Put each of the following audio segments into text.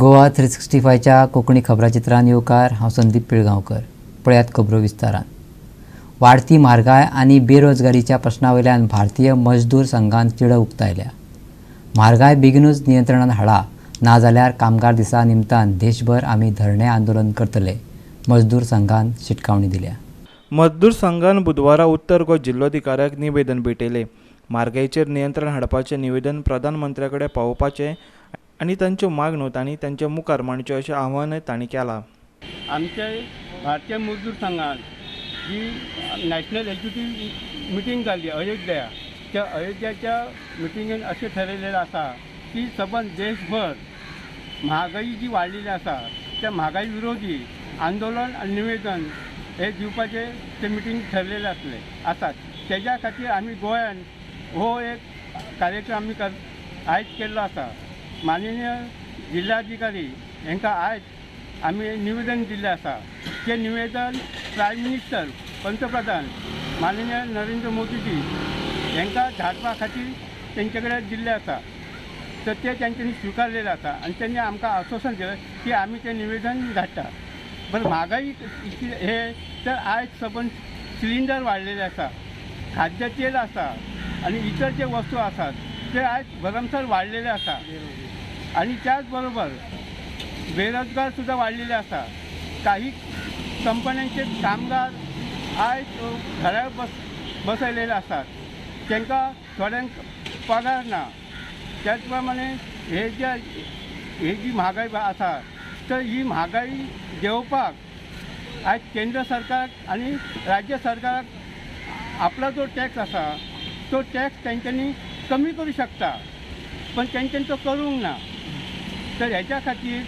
गोवा 365च्या कोंकणी खबराचित्रान येवकार. हांव संदीप पिळगांवकर. पळयात खबरो विस्तारान. वाडती म्हारगाय आनी बेरोजगारीच्या प्रश्नावयल्यान भारतीय मजदूर संघान तिडक उक्तायल्या. म्हारगाय बेगिनूच नियंत्रणात हाडा, नाजाल्यार कामगार दिसा निमतान देशभर आमी धरणे आंदोलन करतले, मजदूर संघान शिटकावणी दिल्या. मजदूर संघान बुधवारा उत्तर गोंय जिल्लोधिकाऱ्याक निवेदन भेटयलें. म्हारगायेचेर नियंत्रण हाडपाचें निवेदन प्रधानमंत्र्या कडेन पावोवपाचें आनी तांच्यो मागण्यो तांणी तांच्या मुखार मांडच्यो अशें आवाहनय तांणी केलां. आमचे भारतीय मजदूर संघान जी नॅशनल एक्झिक्युटीव मिटींग जाली अयोध्या, त्या अयोध्याच्या मिटिंगेन अशें ठरयलेलें आसा की सबंद देशभर म्हारगाई जी वाडलेली आसा त्या म्हारगाई विरोधी आंदोलन आनी निवेदन हे दिवपाचें ते मिटींग ठरलेले आसले आसात. तेज्या खातीर आमी गोंयान हो एक कार्यक्रम आमी आयज केल्लो आसा. माननीय जिल्हाधिकारी हांकां आयज आमी निवेदन दिल्लें आसा. तें निवेदन प्रायम मिनिस्टर पंतप्रधान माननीय नरेंद्र मोदीजी हांकां धाडपा खातीर तेंचे कडेन दिल्लें आसा. तर तें तेंच्यांनी स्विकारलेलें आसा आनी तेंणी आमकां आश्वासन दिलें की आमी तें निवेदन धाडटा. बरें, म्हारगाई इतली हे तर आयज सबंद सिलिंडर वाडलेले आसा, खाद्य तेल आसा आनी इतर जे वस्तू आसात ते आयज भरमसार वाडलेले आसा. आनी त्याच बरोबर बेरोजगार सुद्दां वाडलेले आसा. काही कंपन्यांचे कामगार आयज घरा बसयलेले आसात, तांकां थोड्यांक पगार ना. त्याच प्रमाणे हे जे ही जी म्हारगाय आसा तर ही म्हारगाय देंवपाक आयज केंद्र सरकार आनी राज्य सरकाराक आपलो जो टॅक्स आसा तो टॅक्स तेंच्यांनी कमी करूं शकता, पण तेंच्यांनी तो करूंक ना. तर हेच्या खातीर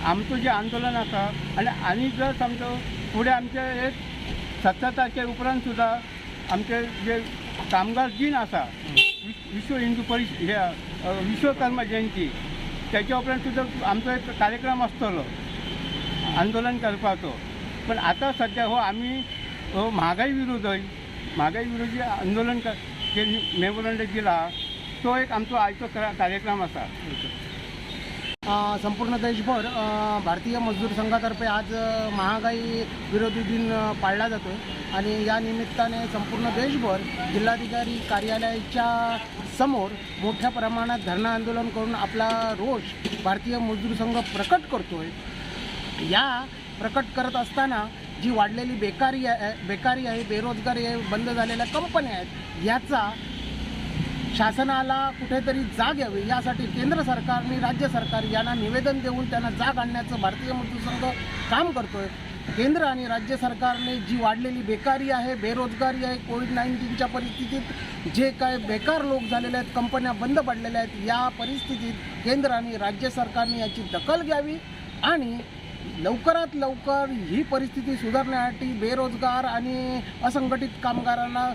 आमचो जें आंदोलन आसा आनी आनी जर समजो फुडें आमचे एक 17 तारखे उपरांत सुद्दां आमचे जे कामगार दिन आसा, विश्व हिंदू परिशद हे विश्वकर्मा जयंती, त्याच्या उपरांत सुद्दां आमचो एक कार्यक्रम आसतलो आंदोलन करपाचो. पण आतां सद्या हो आमी हो म्हारगाई विरोधी आंदोलन जे मेमोरंडम दिला तो एक आमचो आयचो कार्यक्रम आसा. संपूर्ण देशभर भारतीय मजदूर संघातर्फे आज महागाई विरोधी दिन पाळला जातो आणि या निमित्ताने संपूर्ण देशभर जिल्हाधिकारी कार्यालयाच्या समोर मोठ्या प्रमाणात धरणं आंदोलन करून आपला रोष भारतीय मजदूर संघ प्रकट करतोय. या प्रकट करत असताना जी वाढलेली बेकारी आहे, बेरोजगारी आहे, बंद झालेल्या कंपन्या आहेत, याचा शासनाला कुठेतरी जाग यावी यासाठी केंद्र सरकारने राज्य सरकार यांना निवेदन देऊन त्यांना जाग आणण्याचं भारतीय मजदूर संघ काम करतोय. केंद्र आणि राज्य सरकारने जी वाढलेली बेकारी आहे, बेरोजगारी आहे, कोविड-19च्या परिस्थितीत जे काय बेकार लोक झालेले आहेत, कंपन्या बंद पडलेल्या आहेत, या परिस्थितीत केंद्र आणि राज्य सरकारने याची दखल घ्यावी आणि लवकरात लवकर ही परिस्थिती सुधारण्यासाठी बेरोजगार आणि असंघटित कामगारांना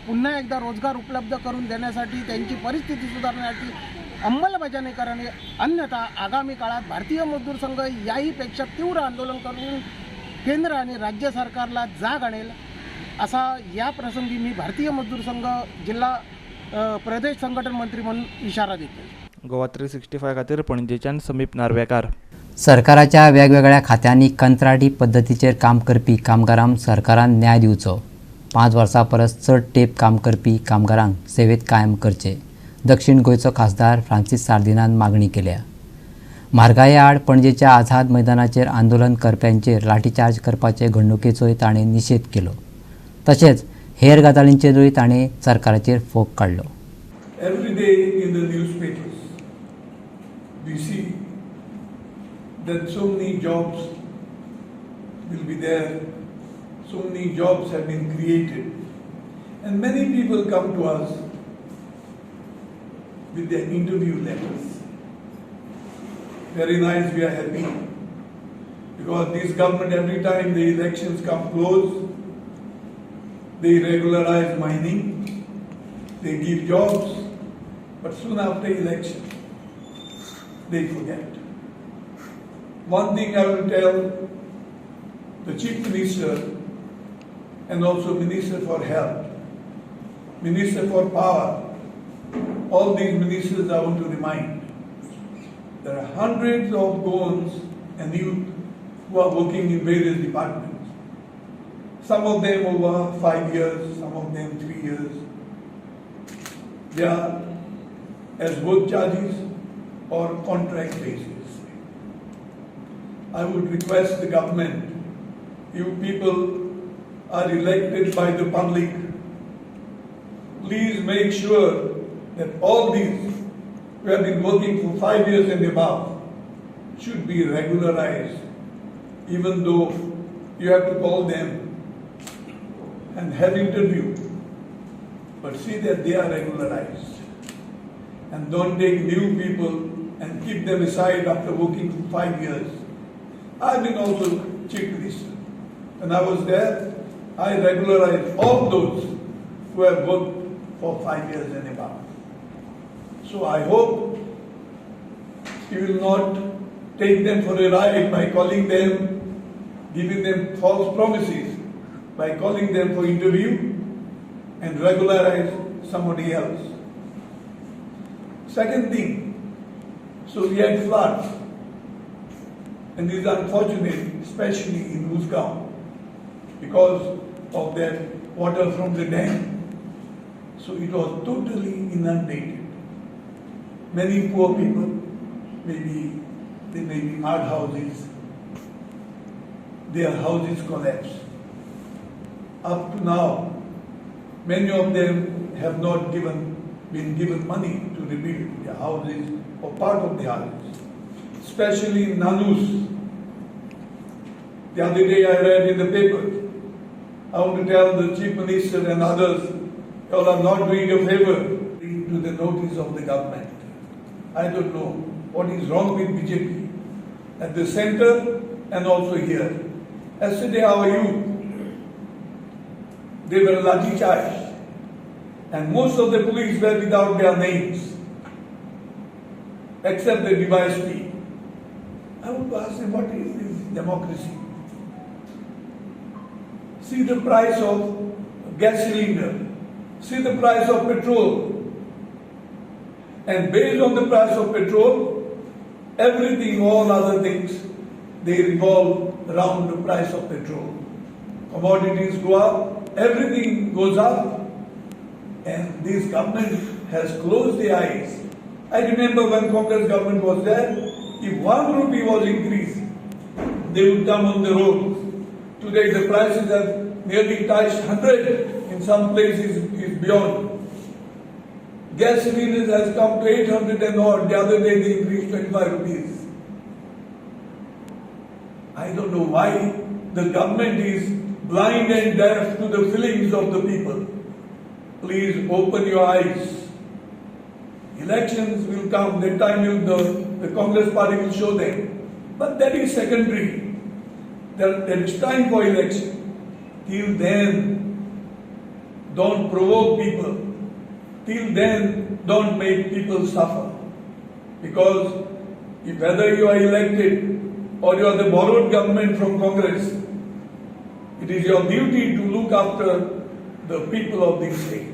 पुन्हा एकदा रोजगार उपलब्ध करून देण्यासाठी, त्यांची परिस्थिती सुधारण्यासाठी अंमलबजावणी करणे, अन्यथा आगामी काळात भारतीय मजदूर संघ याहीपेक्षा तीव्र आंदोलन करून केंद्र आणि राज्य सरकारला जाग आणेल असा या प्रसंगी मी भारतीय मजदूर संघ जिल्हा प्रदेश संघटन मंत्री म्हणून इशारा देतो. गोवा 365 खातीर पणजेच्यान समीप नार्वेकार. सरकाराच्या वेगवेगळ्या खात्यांनी कंत्राटी पद्दतीचेर काम करपी कामगारांक सरकारान न्याय दिवचो. 5 वर्सां परस चड तेंप काम करपी कामगारांक सेवेत कायम करचे, दक्षिण गोंयचो खासदार फ्रांसीस सार्दिनान मागणी केल्या. म्हारगाये आड पणजेच्या आझाद मैदानाचेर आंदोलन करप्यांचेर लाठीचार्ज करपाचे घडणुकेचोय ताणें निशेध केलो. तशेंच हेर गजालींचेरूय ताणें सरकाराचेर फोग काडलो. Every day in the newspapers we see that so many jobs will be there, so many jobs have been created, and many people come to us with their interview letters. Very nice, we are happy, because this government, every time the elections come close, they regularize mining, they give jobs, but soon after election, they forget. One thing I will tell the Chief Minister and also Minister for Health, Minister for Power, all these ministers I want to remind. There are hundreds of Goans and youth who are working in various departments. Some of them over 5 years, some of them 3 years. They are as work charges or contract basis. I would request the government, you people are elected by the public, please make sure that all these who have been working for 5 years and above should be regularized, even though you have to call them and have interview, but see that they are regularized and don't take new people and keep them aside after working for 5 years. I've been also chief minister. When I was there, I regularized all those who have worked for 5 years and above. So I hope you will not take them for a ride by calling them, giving them false promises, by calling them for interview and regularize somebody else. Second thing, so we had floods, and this is unfortunate, especially in Usgaon, because of that water from the dam. So it was totally inundated. Many poor people, maybe they may be mud houses, their houses collapsed. Up to now, many of them have not been given money to rebuild their houses or part of the houses, especially in Nanus. The other day I read in the paper, I want to tell the Chief Minister and others, you all are not doing a favor to the notice of the government. I don't know what is wrong with BJP at the center and also here. Yesterday our youth, they were lathi charged, and most of the police were without their names, except the DYSP. I want to ask them, what is this democracy? See the price of gas cylinder, see the price of petrol, and based on the price of petrol, everything, all other things, they revolve around the price of petrol. Commodities go up, everything goes up, and this government has closed the eyes. I remember when Congress government was there, if 1 rupee was increased, they would come on the road. Today the prices have nearly touched 100, in some places is beyond. Gas cylinders has come to 800 and odd. The other day they increased 25 rupees. I don't know why the government is blind and deaf to the feelings of the people. Please open your eyes. Elections will come, that time will the Congress party will show them. But that is secondary. There is time for election. Till then, don't provoke people. Till then, don't make people suffer. Because if whether you are elected or you are the borrowed government from Congress, it is your duty to look after the people of this state.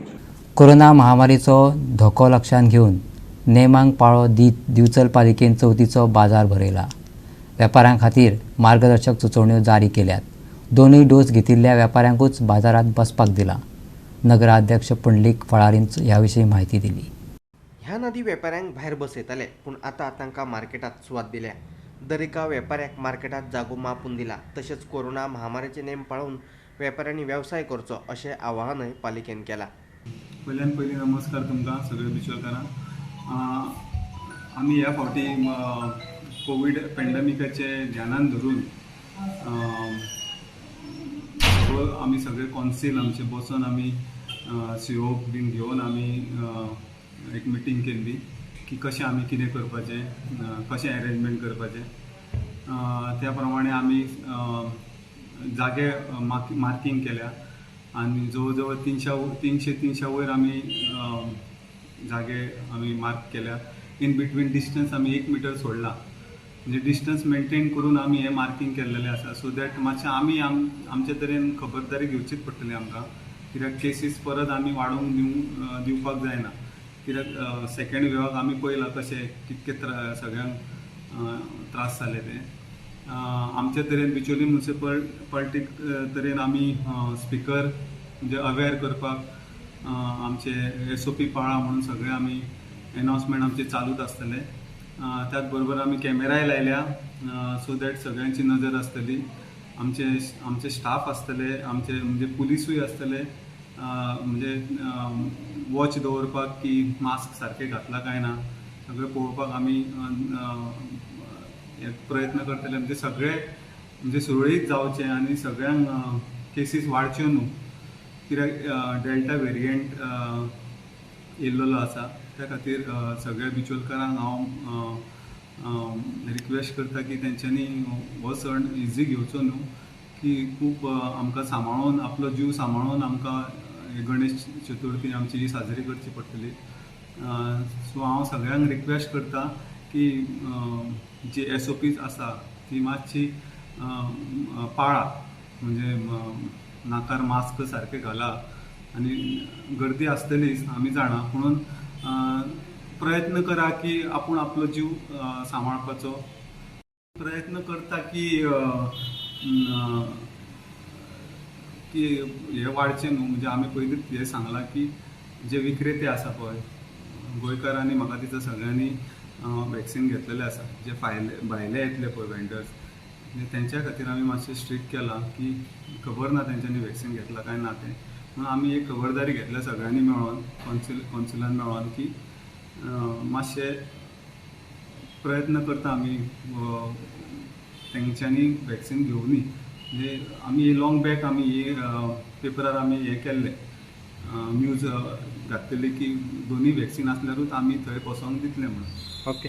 Corona महामारीचो धोको लक्षांत घेवन नेमांक पाळो दीत दिवचल पालिकेन चवथीचो बाजार भरयला. वेपाऱ्यां खातीर मार्गदर्शक सुचोवण्यो जारी केल्यात. दोनूय डोस घेतिल्ल्या वेपाऱ्यांकूच बाजारांत बसपाक दिला. नगराध्यक्ष पुंडलीक फळारीन ह्या विशीं म्हायती दिली. ह्या नदी वेपाऱ्यांक भायर बसयताले, पूण आतां तांकां मार्केटांत सुवात दिल्या. दरेका वेपाऱ्याक मार्केटांत जागो मापून दिला. तशेंच कोरोना महामारीचे नेम पाळून वेपाऱ्यांनी वेवसाय करचो अशें आवाहनय पालिकेन केलां. पयल्यान पयलीं नमस्कार तुमकां सगळे बिचोलकारांक. आमी ह्या फावटी कोवीड पेंडमिकाचे ध्यानान धरून सगळो आमी सगळे कॉन्सील आमचे बसून आमी सीओ बीन घेवन आमी एक मिटींग केल्ली की कशें आमी कितें करपाचें, कशें एरेंजमेंट करपाचें. त्या प्रमाणे आमी जागे मार्कींग केल्या आनी जवळ जवळ तिनशे वयर आमी जागे आमी मार्क केल्या. इन बिटवीन डिस्टन्स आमी 1 मिटर सोडला, म्हणजे डिस्टन्स मेंटेन करून आमी हें मार्कींग केल्लेलें आसा. सो that मातशें आमी आमचे तरेन खबरदारी घेवचीच पडटली आमकां, कित्याक केसीस परत आमी वाडोवंक दिवपाक जायना. कित्याक सेकेंड वेवाक आमी पळयलां कशें कितके सगळ्यांक त्रास जाले ते. आमचे तरेन बिचोली म्युनिसिपालिटी तरेन आमी स्पिकर म्हणजे अवेर करपाक आमचे SOP पाळा म्हणून सगळे आमी एनाउन्समेंट आमचे चालूच आसतले. त्याच बरोबर आमी कॅमेराय लायल्या सो that सगळ्यांची नजर आसतली. आमचे आमचे स्टाफ आसतले, आमचे म्हणजे पुलिसूय आसतले, म्हणजे वॉच दवरपाक की मास्क सारकें घातला काय ना सगळें पळोवपाक आमी प्रयत्न करतले. म्हणजे सगळे म्हणजे सुरळीत जावचें आनी सगळ्यांक केसीस वाडच्यो न्हू, कित्याक डेल्टा वेरियंट येयल्लो आसा. त्या खातीर सगळ्या बिचोलकारांक हांव रिक्वेस्ट करता की तेंच्यांनी हो सण इजी घेवचो न्हू, की खूब आमकां सांबाळून आपलो जीव सांबाळून आमकां गणेश चतुर्थी आमची ही साजरी करची पडटली. सो हांव सगळ्यांक रिक्वेस्ट करता की जी SOPs आसा ती मातशी पाळा, म्हणजे नाकार मास्क सारकें घाला आनी गर्दी आसतलीच आमी जाणा, पुणून प्रयत्न करा की आपूण आपलो जीव सांबाळपाचो प्रयत्न करता की की हे वाडचें न्हू. म्हणजे आमी पयलींच हें सांगलां की जे विक्रेते आसा पळय गोंयकारांनी म्हाका दिसता सगळ्यांनी वॅक्सिन घेतलेलें आसा, जे भायले येतले पळय वेंडर्स तेंच्या खातीर आमी मातशें स्ट्रिक्ट केलां की खबर ना तेंच्यांनी वॅक्सिन घेतलां काय ना तें, म्हणून आमी एक खबरदारी घेतल्या सगळ्यांनी मेळोन कौन्सिलान मेळोन की मातशें प्रयत्न करता आमी तेंच्यांनी वॅक्सिन घेवनी. म्हणजे आमी लॉंग बॅक आमी हे पेपरार आमी हें केल्लें न्यूज घातलेली की दोनूय वॅक्सिन आसल्यारूच आमी थंय बसोंक दितले म्हणून. ओके.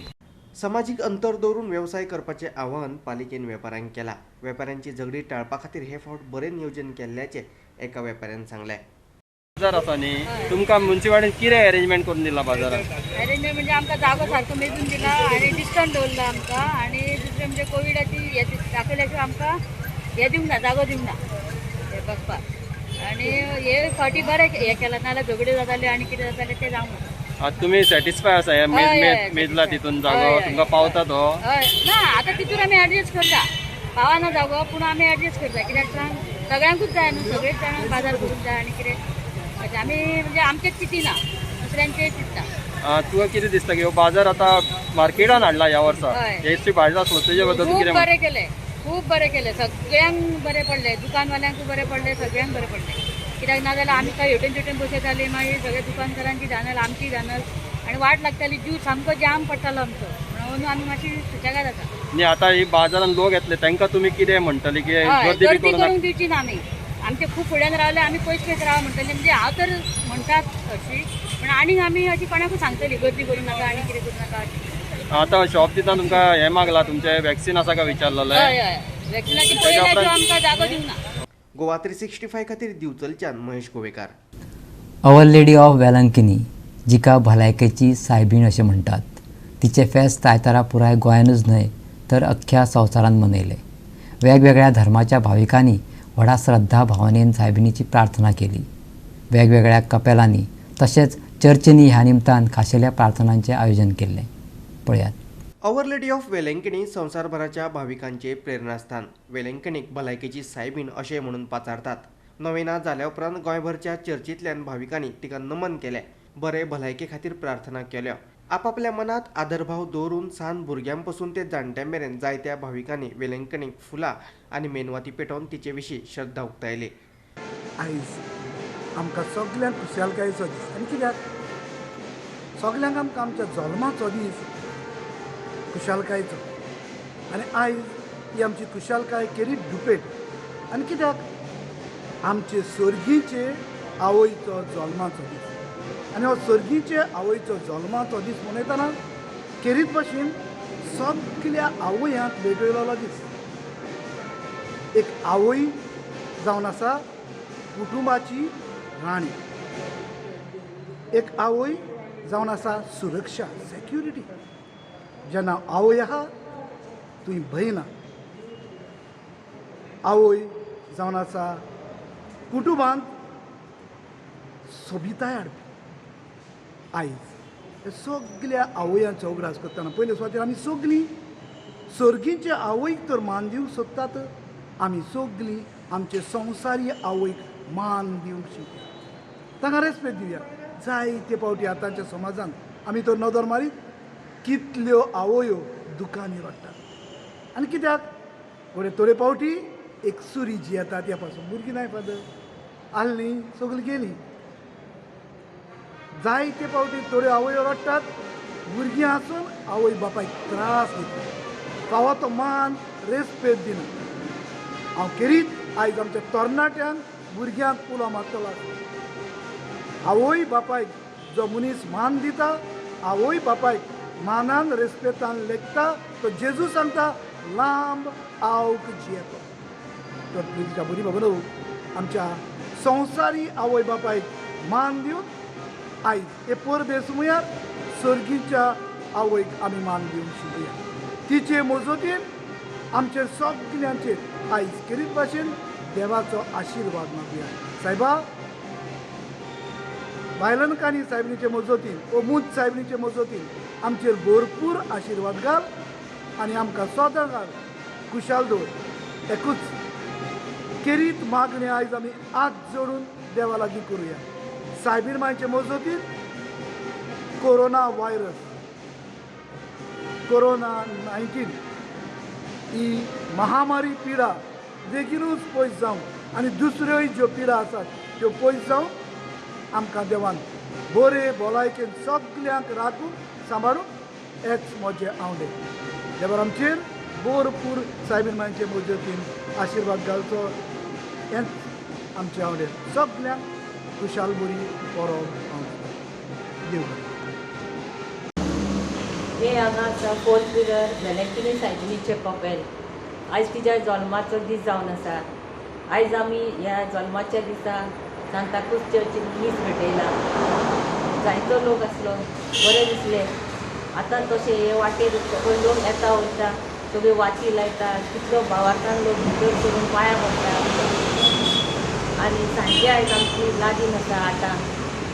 समाजीक अंतर दवरून वेवसाय करपाचें आवाहन पालिकेन वेपाऱ्यांक केलां. वेपाऱ्यांची झगडी टाळपा खातीर हे फावट बरें नियोजन केल्ल्याचें एका वेपाऱ्यान सांगलें. बाजार आसा न्ही, तुमकां म्युनिसिपालिटीन कितें अरेंजमेंट करून दिला बाजारात? अरेंजमेंट म्हणजे आमकां जागो सारको मेजून दिला आनी डिस्टन्स दवरला आमकां, आनी दुसरें म्हणजे कोविडाची हे दाखयल्या शिवाय आमकां हे दिवंक ना, जागो दिवंक ना हे बसपाक. आनी हे फावटी बरें हें केलां, नाजाल्यार झगड्यो जाताल्यो आनी कितें जातालें तें जावंक ना. तुमी सॅटिस्फाय आसा हे मेजला तितून जागो तुमकां पावता तो? हय ना, आतां तितून आमी एडजस्ट करता, पावना जागो पूण आमी एडजस्ट करता, कित्याक सांग सगळ्यांकूच जाय न्हू, सगळेच जाणांक बाजार करूंक जाय आनी कितें अशें आमी म्हणजे आमचेच चिंतिना, दुसऱ्यांचेय चिंतता. तुका कितें दिसता की हो बाजार आतां मार्केटान हाडला ह्या वर्सा, हे भायर आसलो तेजे बद्दल खूब बरें केलें, खूब बरें केलें, सगळ्यांक बरें पडलें, दुकानवाल्यांकूय बरें पडलें, सगळ्यांक बरें पडलें. कित्याक ना जाल्यार आमी खंय हेवटेन तेवटेन बसयतालीं, मागीर सगळ्या दुकानदारांची धानल आमची धानल आनी वाट लागताली, जीव सामको जाम पडटालो आमचो, म्हणून आमी मातशी सुशेगाद आसा. न्ही आतां ही बाजारान लोक येतले तांकां तुमी कितें म्हणटली की गर्दी करूंक दिवची ना आमी, आमचे खूब फुड्यान रावले आमी पयस पयस राव म्हणटले, म्हणजे हांव तर म्हणटात अशी, पूण आनीक आमी अशी कोणाकूय सांगतली गर्दी करूं नाका आनी कितें करूं नाका. आतां शॉप दिता तुमकां हें मागला तुमचें वॅक्सिन आसा काय विचारलेलें? हय हय, वॅक्सिनाची पयल्या आमकां जागो दिवंक ना. गोवा 365 खातीर दिवचलच्यान Mahesh Govekar. Our Lady of Velankanni जिका भलायकेची सायबीण अशें म्हणटात, तिचें फेस्त आयतारा पुराय गोंयानूच न्हय तर अख्ख्या संवसारान मनयलें. वेगवेगळ्या धर्माच्या भाविकांनी व्हडा श्रद्धा भावनेन सायबिणीची प्रार्थना केली. वेगवेगळ्या कपेलांनी तशेंच चर्चींनी ह्या निमतान खाशेल्या प्रार्थनांचें आयोजन केल्लें. पळयात. Our lady of Velankanni संवसारभराच्या भाविकांचे प्रेरणास्थान. वेलंकणीक भलायकेची सायबीण अशें म्हणून पाचारतात. नोवेना जाल्या उपरांत गोंयभरच्या चर्चींतल्यान भाविकांनी तिका नमन केलें, बरे भलायके खातीर प्रार्थना केल्यो. आपापल्या मनांत आदरभाव दवरून सान भुरग्यां पसून ते जाणट्यां मेरेन जायत्या भाविकांनी वेलंकणीक फुलां आनी मेणवाती पेटोवन तिचे विशीं श्रद्धा उक्तायली. आयज आमकां सगल्यांक खुशालकायेचो दीस, आनी कित्याक सगल्यांक आमकां आमच्या जल्माचो दीस खुशालकायेचो, आनी आयज ही आमची खुशालकाय केरीत दुपेट, आनी कित्याक आमचे सर्गीचे आवयचो जल्माचो दीस, आनी हो सर्गीचे आवयचो जल्माचो दीस मनयतना खेरीत भाशेन सगल्या आवयांक भेटयलेलो दीस. एक आवय जावन आसा कुटुंबाची राणी, एक आवय जावन आसा सुरक्षा, सेक्युरिटी. जेन्ना आवय आहा तुवें भंय ना. आवय जावन आसा कुटुंबांत सोबिताय हाडपी. आयज सगल्या आवयांचो उगडास करतना पयले सुवातेर आमी सगलीं सर्गीचे आवयक तर मान दिवंक सोदतात, आमी सगळीं आमचे संवसारी आवयक मान दिवंक शिकया, तांकां रेस्पेद दिवया. जायते फावटी आतांच्या समाजांत आमी तर नदर मारीत कितल्यो आवयो दुकांनी रडटात. आनी कित्याक? थोडे थोडे फावटी एक सुरी जी येता त्या पासून भुरगीं नाय फादर आहलीं सगळीं गेलीं. जायते फावटी थोड्यो आवयो रडटात, भुरगीं आसून आवय बापायक त्रास दिता, फावो तो मान रेस्पेद दिना. हांव खेरीत आयज आमच्या तरणाट्यांक भुरग्यांक उलो मारतलो आसा, आवय बापायक जो मनीस मान दिता, आवय बापायक मानान रेस्पेतान लेखता, तो जेजू सांगता लांब आवक जियेतो. तर प्रितीच्या बरी बाबा आमच्या संवसारी आवय बापायक मान दिवन आयज हे परबे सुमयात सर्गीच्या आवयक आमी मान दिवन शिकया. तिचे मजतीन आमचे सगल्यांचेर आयज खेरीत भाशेन देवाचो आशिर्वाद मागुया. सायबा, बायलनकांनी सायबिणीचे मजतीन ओ मूत सायबिणीचे मजतीन आमचेर भरपूर आशिर्वाद घाल आनी आमकां सदां घाल खुशाल दवर. एकूच खेरीत मागणी आयज आमी हात जोडून देवा लागीं करुया. सायबीण मायचे मजतीन कोरोना व्हायरस, कोरोना 19 ही महामारी पिडा बेगीनूच पयस जावं आनी दुसऱ्योय ज्यो पिडा आसात त्यो पयस जावं. आमकां देवान बरे भलायकेन सगल्यांक राखून सांबाळून हेच म्हजें आवडे. देवान आमचेर भरपूर सायबीण मायचे मजतीन आशिर्वाद घालचो हेंच आमचें आवडे. सगल्यांक खुशाल बरी परब आवडे. देव बरें. हे हांगा आसा फोर्थ पिलर वेलंकिनी सायबिणीचें कपेल. आयज तिच्या जल्माचो दीस जावन आसा. आयज आमी ह्या जल्माच्या दिसा सांताक्रूज चर्चीन मीस भेटयला. जायतो लोक आसलो, बरें दिसलें. आतां तशें हे वाटेर सगळे लोक येता वयता, सगळी वाती लायता, कितलो भावार्थान लोक भितर सरून पांयां पडटा. आनी सांजे आयज आमची लागीं आसा आतां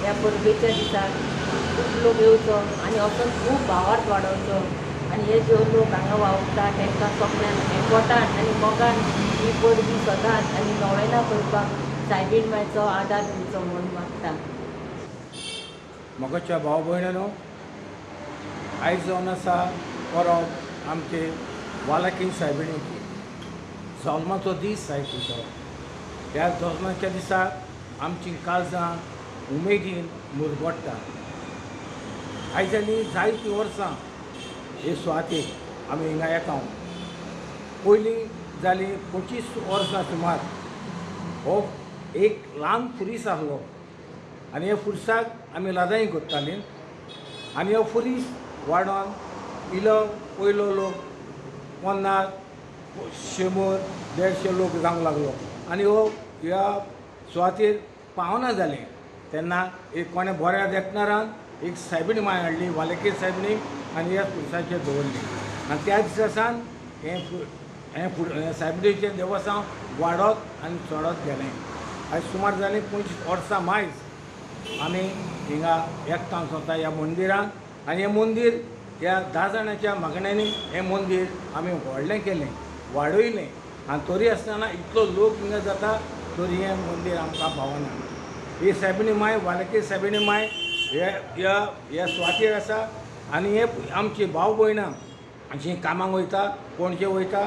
ह्या परबेच्या दिसा खूब लोक येवचो आनी वचून खूब भावार्थ वाडोवचो. आनी हे ज्यो लोक हांगा वावुरता तांकां सगळ्यांक एकवटान आनी मोगान ही परबी सदांच आनी नोवेनां करपाक सायबीण मायचो आदार दिवचो म्हूण मागता. मोगाच्या भाव भयणांनो, आयज जावन आसा परब आमचे वालाकीन सायबिणीची जल्माचो दीस आयज तिचो. ह्या जल्माच्या दिसा आमची काळजां उमेदीन मुरगोडटा. आयज आनी जायतीं वर्सां हे सुवातेक आमी हिंगा येता. पयलीं जालीं 25 वर्सां सुमार हो एक ल्हान फुरीस आसलो आनी ह्या फुरसाक आमी लदाई करतालीं आनी हो फुरीस वाडोन इलो पयलो लोक 50, 100, 150 लोक जावंक लागलो आनी हो ह्या सुवातेर पावना जालें. तेन्ना एक कोणें बऱ्या देखणारान एक सायबीण माय हाडली, वालेकी सायबिणीक, आनी ह्या पुरसाचेर दवरली आनी त्या दिसा सावन हें सायबिणीचें देवस्थान वाडत आनी चडत गेलें. आयज सुमार जालीं 25 वर्सां मायज आमी हिंगा एकठांय स्वता ह्या मंदिरांत आनी हें मंदीर ह्या 10 जाणांच्या मागण्यांनी हें मंदीर आमी व्हडलें केलें, वाडयलें आनी तरी आसतना इतलो लोक हिंगा जाता तरी हें मंदीर आमकां पावना. ही सायबिणी माय, वालेकी सायबिणी माय हे ह्या ह्या सुवातेर आसा आनी हे आमची भाव भयणां जीं कामाक वयता, पणजे वयता,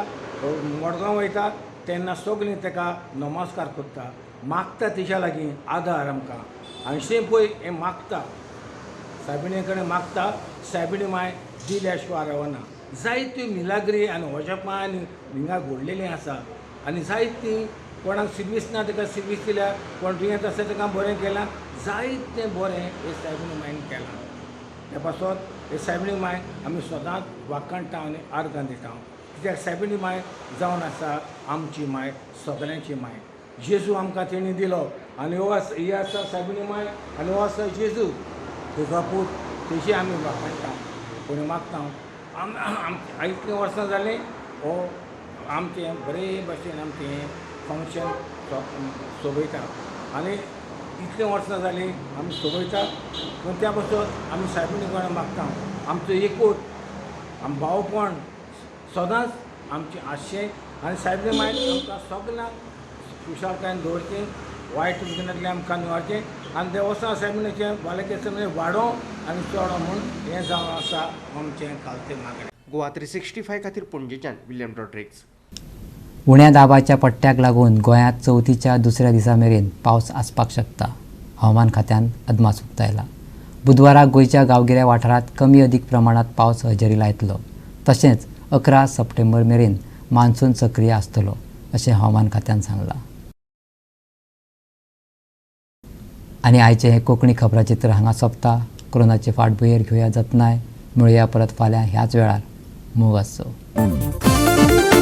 मडगांव वयता तेन्ना सगळीं ताका नमस्कार करता, मागता तिच्या लागीं आदार आमकां. आनी शे पळय हें मागता, सायबिणी कडेन मागता, सायबिणी माय दिल्या शिवाय रावना. जायत्यो मिलाग्री आनी वजपां आनी हिंगा घडलेलीं आसा आनी जायतीं कोणाक सिर्वीस ना ताका सिर्वीस दिल्या, कोण दुयेंत आसा ताका बरें केलां, जायतें बरें हे सायबिणी मायन केलां. त्या पासत हे सायबिणी माय आमी सदांच वाखाणटा आनी आर्गां दिता, कित्याक सायबिणी माय जावन आसा आमची माय, सगळ्यांची माय. जेजू आमकां तेणी दिलो आनी हो आसा, ही आसा सायबिणी माय आनी हो आसा जेजू तेजो पूत, तेजी आमी वाखाणटा कोणी मागता. इतलीं वर्सां जालीं हो आमचें बरे भशेन आमचें हें फंक्शन सोबयता आनी इतलीं वर्सां जालीं आमी सोबयता. पूण त्या पासून आमी सायबिणी कडेन मागता आमचो एकवट, आम भावपण सदांच आमचें आसचें आनी सायबीण मायन आमकां सगल्यांक खुशालकायेन दवरचें, वायट विघ्नांतल्यान आमकां निवारचें आनी देवस्थान सायबिणीचें बालकेश्वर वाडोवं आनी चडोवं म्हूण हें जावन आसा आमचें खालतें मागणें. गोवा 365 खातीर पणजेच्यान विल्यम रॉड्रिग्स. उण्या दाबाच्या पट्ट्याक लागून गोंयांत चवथीच्या दुसऱ्या दिसा मेरेन पावस आसपाक शकता, हवामान खात्यान अदमास उक्तायला. बुधवारा गोंयच्या गांवगिऱ्या वाठारांत कमी अदीक प्रमाणांत पावस हजेरी लायतलो. तशेंच 11 सप्टेंबर मेरेन मान्सून सक्रीय आसतलो अशें हवामान खात्यान सांगलां. आनी आयचें हें कोंकणी खबराचित्र हांगा सोंपता. कोरोनाचे फाटभुंयेर घेवया जतनाय. मेळुया परत फाल्यां ह्याच वेळार. मोग आसचो.